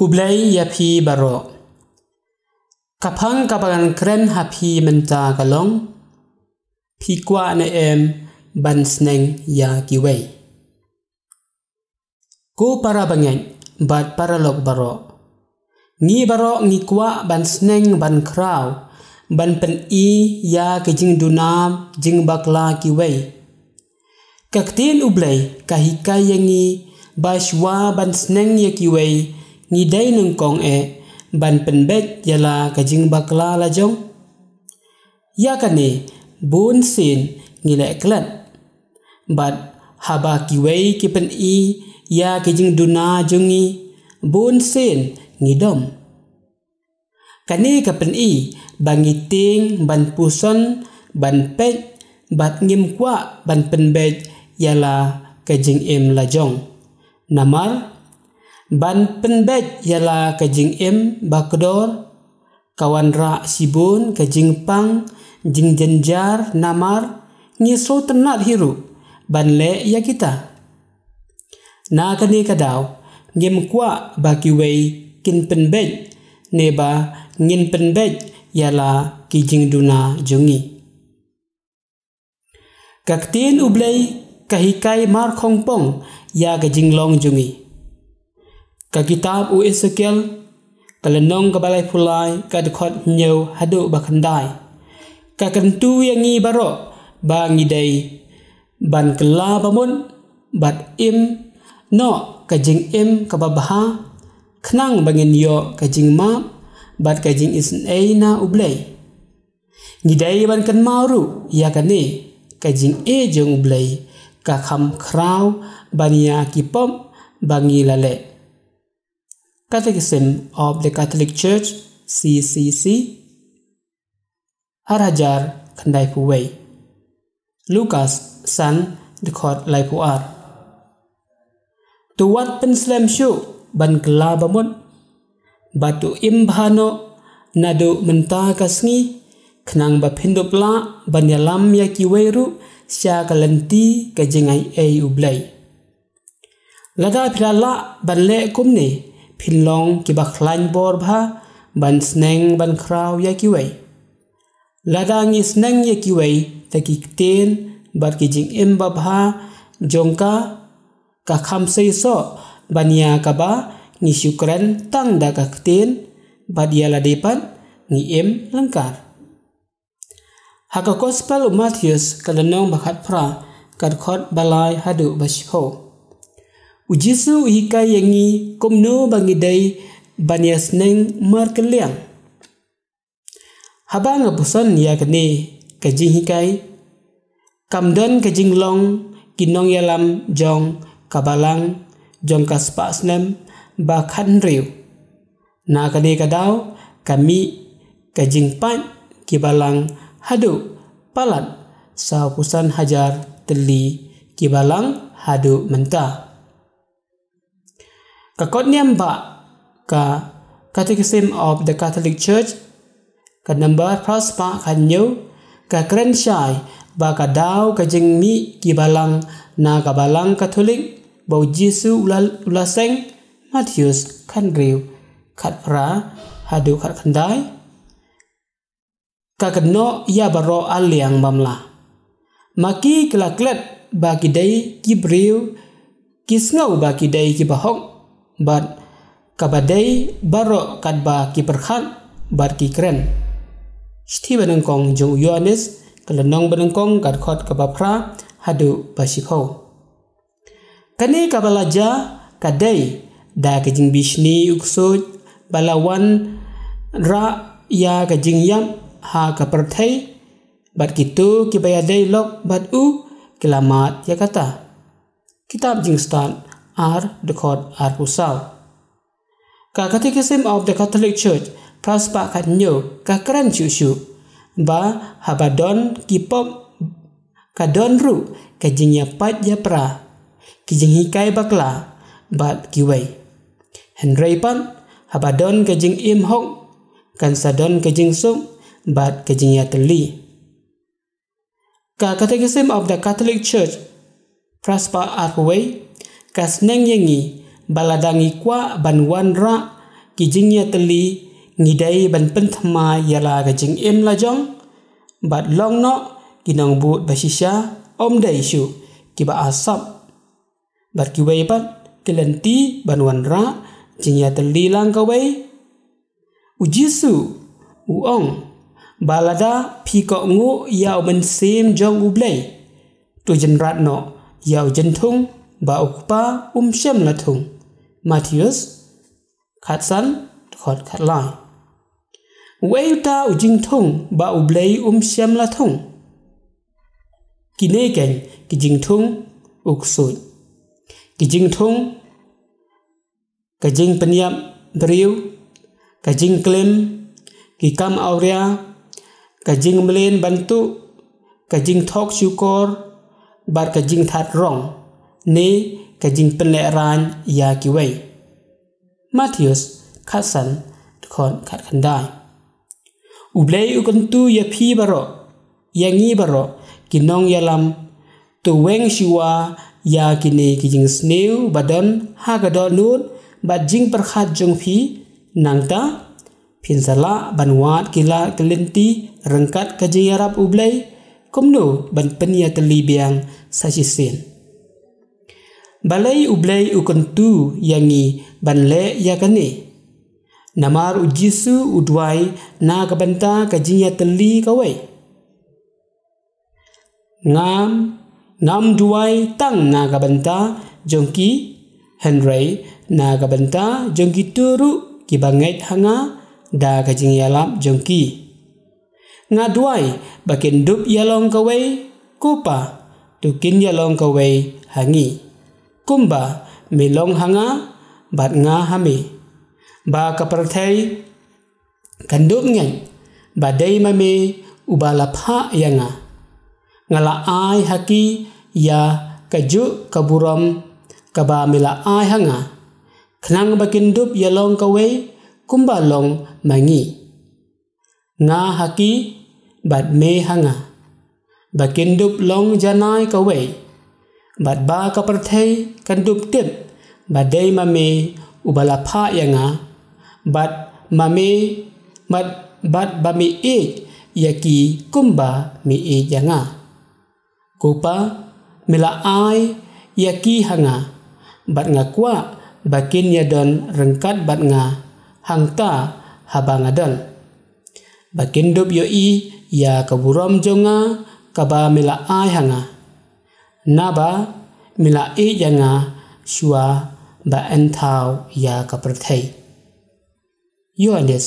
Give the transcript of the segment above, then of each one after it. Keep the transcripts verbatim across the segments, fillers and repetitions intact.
U Blei ïa phi baroh. Ka phang kaba ngan kren ha phi mynta ka long: Phi kwah ne em ban sneng ïa kiwei? Ko para bangeit bad paralok baroh, ngi baroh ngi kwah ban sneng ban khraw, ban pyni ïa ka jingduna jingbakla kiwei. Ka ktien U Blei ka hikai ïa ngi ba shuwa ban sneng ïa kiwei, ngi dei nyngkong eh ban pynbeit ïa la ka jingbakla lajong. Ïa kane bun sien ngi leh klet. Bad haba kiwei ki pyni ïa ki jingduna jong ngi, bun sien ngi dom. Kane ka pyni ba ngi tieng ban puson, ban peit, bad ngim kwah ban pynbeit ïa la ka jingim lajong. Namar ban pynbeit ïa la ka jingim bakdor ka wanrah shibun ka jingpang, jingjynjar, namar ngi sngewtynnat hi ruh ban leh ïa kita. Na kane ka daw, ngim kwah ba kiwei kin pynbeit, ne ba ngin pynbeit ïa la ki jingduna jong ngi. Ka ktien U Blei ka hikai markhongpong ïa ka jinglong jong ngi. Ka kitab u Esekiel, ka lynnong kaba laiphew lai, ka dkhot hynñiew haduh ba khyndai, ka kyntu ïa ngi baroh ba ngi dei ban kylla bamut bad im noh ka jingim kaba bha, khnang ba ngin ïoh ka jingmap bad ka jingisynei na U Blei. Ngi dei ban kynmaw ruh ïa kane: ka jingïeit jong U Blei ka kham khraw ban ïa ki pop ba ngi la leh. Catechism of the Catholic Church, C C C, ar hajar khyndai phew wei. Lukas san, dkhot laiphew ar. To wat pynslem shuh ban kylla bamut, bad to im bha noh naduh mynta ka sngi, khnang ba phin dup lah ban ïalam ïa kiwei ruh sha ka lynti ka jingaiei U Blei. Lada phi la lah ban leh kumne, phin long kiba khlaiñ bor bha ban sneng ban khraw ïa kiwei. Lada ngi sneng ïa kiwei da ki ktien bad ki jingim babha jong ka, ka kham sei soh ban ïa kaba ngi shu kren tang da ka ktien, bad ïa lade pat ngi im lyngkar. Ha ka Gospel u Mathaios, ka lynnong ba khatphra, ka dkhot ba lai haduh ba shiphew, U Jisu u hikai ïa ngi kumno ba ngi dei ban ïa sneng markylliang. Haba nga puson ïa kane ka jinghikai, kam don ka jinglong ki nongïalam jong ka balang jong ka spah snem ba khathynriew. Na kane ka daw ka mih ka jingpait ki balang haduh palat sawphew san hajar tylli ki balang haduh mynta. Ka kot niam bah ka Catechism of the Catholic Church, ka number phra spah khathynñiew, ka kren shai ba ka daw ka jingmih ki balang na ka balang Katholik ba U Jisu u la, u la seng, Mathaios khathynriew, khatphra haduh khatkhyndai, ka kynnoh ïa baroh arliang bamla. Ma ki ki la klet ba ki dei ki briew ki sngew ba ki dei kiba hok, bad kaba dei baroh katba ki pyrkhat bad ki kren. Shithi banyngkong jong u Ïoannis, ka lynnong banyngkong, ka dkhot kaba phra haduh ba shiphew. Kane kaba la jia ka dei da ka jingbishni u ksuid ba la wanrah ïa ka jingïap ha ka pyrthei, bad kito kiba ïadei lok bad u ki la mad ïa kata. Kitab Jingstad ar, dkhot arphew saw. Ka Catechism of the Catholic Church, phra spah khathynñiew, ka kren shuh shuh ba haba don ki pop, ka don ruh ka jingïapait ïapra, ki jinghikai bakla bad kiwei. Hynrei pat, haba don ka jingim hok, kan sa don ka jingsuk bad ka jingïatylli. Ka Catechism of the Catholic Church, phra spah arphew wei, ka sneng ïa ngi ba lada ngi kwah ban wanrah ki jingïatylli ngi dei ban pynthymmai ïa la ka jingim la jong, bad long noh ki nongbud ba shisha, ym dei shuh kiba asap. Bad kiwei pat ki lynti ban wanrah jingïatylli lang kawei. U Jisu u ong ba lada phi kohnguh ïa u Mynsiem jong U Blei, to jynrat noh ïa u jingthung ba u Kpa um shym la thung. Mathaios khatsan, dkhot khatlai. Uei uta u jingthung ba U Blei um shym la thung? Kine keiñ ki jingthung u ksuid. Ki jingthung, ka jingpynïap briew, ka jingklim, ki kam awria, ka jingmlien ban tuh, ka jingthok shukor, bad ka jingthat rong, ne ka jingpynlehrain ïa kiwei. Mathaios khatsan, dkhot khatkhyndai. U Blei u kyntu ïa phi baroh, ïa ngi baroh ki nongïalam, to weng shuwa ïa kine ki jingsniew ba don ha ka dohnud bad jingpyrkhat jong phi. Nangta phin sa lah ban wad ki la ki lynti ryngkat ka jingïarap U Blei, kumno ban pynïatylli biang sa shisien. Balei U Blei u kyntu ïa ngi ban leh ïa kane? Namar U Jisu u duwai na ka bynta ka jingïatylli kawei. Ngam, ngam duwai tang na ka bynta jong ki, hynrei na ka bynta jong kito ruh kiba ngeit ha nga da ka jingïalap jong ki. Nga duwai ba kin dup ïalong kawei, ko Pa, to kin ïalong kawei ha ngi, kumba me long ha nga bad nga ha me, ba ka pyrthei kan dup ngeit ba dei ma me uba la phah ïa nga. Nga la ai ha ki ïa kajuh ka burom kaba me la ai ha nga, khnang ba kin dup ïalong kawei kumba long ma ngi, nga ha ki bad me ha nga, ba kin dup long janai kawei, bad ba ka pyrthei kan dup tip ba dei ma me uba la phah ïa nga, bad ma me, bad, bad ba me ïeit ïa ki kumba me ïeit ïa nga. Ko Pa, me la ai ïa ki ha nga, bad nga kwah ba kin ïadon ryngkat bad nga hangta haba nga don, ba kin dup ïohi ïa ka burom jong nga kaba me la ai ha nga, naba me la ïeit ïa nga shuwa ba yn thaw ïa ka pyrthei. Ïoannis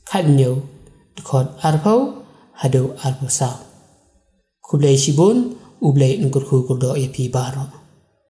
khathynñiew, dkhot arphew haduh arphew saw. Khublei shibun, U Blei un kyrkhu kyrdoh ïa phi baroh.